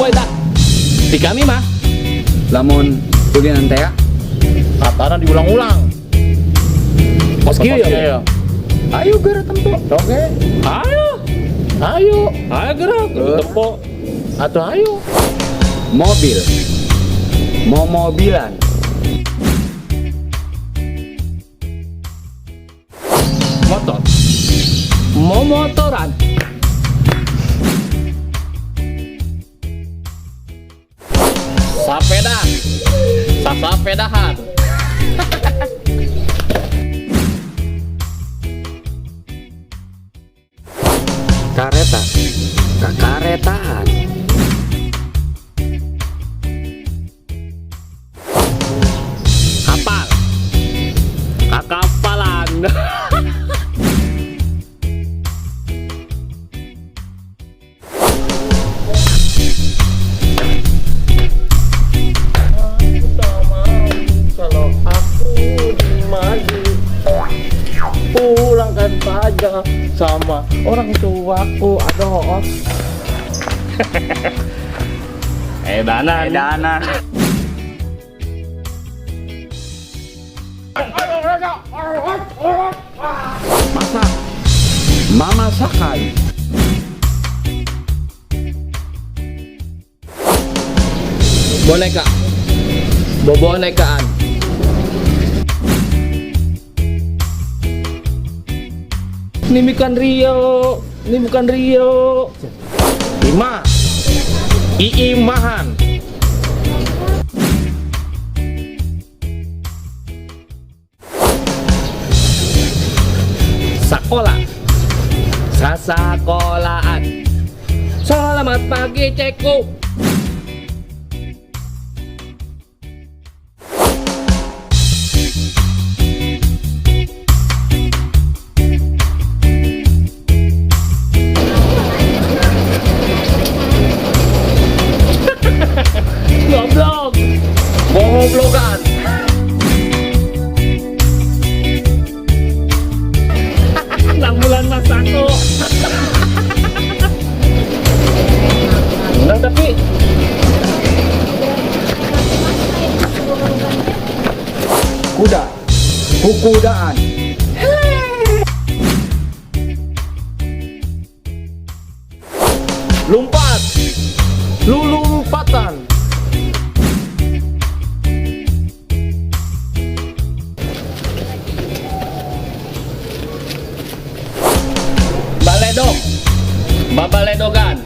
Tempo eta. Di kami mah. Lamun ulinan teh ya. Katana diulang-ulang. Kos kieu ya. Ya. Ayo geura tempo. Oke. Ayo. Ayo. Ayo gerak, tempo. Atau ayo. Mobil. Momobilan. Motor. Momotoran. Sapeda. Sasapedahan. Kareta. Kakaretaan. Kapal. Kakapalan. Aku tak mau kalau aku maju. Pulangkan saja sama orang tuaku. Aduh. Edanan. Edanan. Masak. Mamasakan. Boneka. Bobonekaan. Ini bukan Rio, ini bukan Rio. Ima. Iimahan. Sakola. Sasakolaan. Selamat pagi, Ceku. Goblok. Goblokan. Enam bulan Masako. Menang tapi Kuda. Kukudaan. Lumpat. Lulumpatan. Baledog. Babaledogan.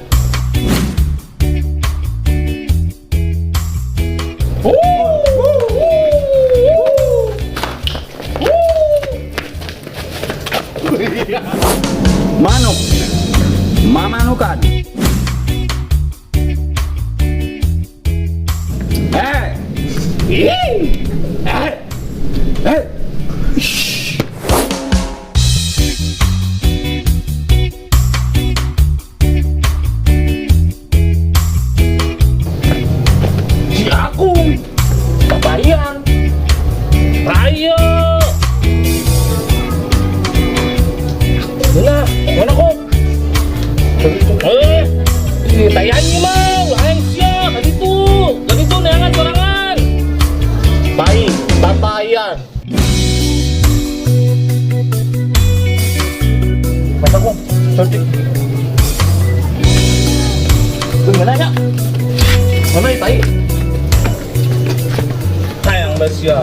Manuk. Mamanukan. Eh. Ih. Eh. Eh. Si Akung. Papayan. Ayo. Nah, mana kok? Eh, tayannya mah, aing sia, ka ditu. Ka ditu neangan sorangan. Tai, tatayan. Mas Akung, cantik. Gimana ya? Mana ya tai? Sayang basia.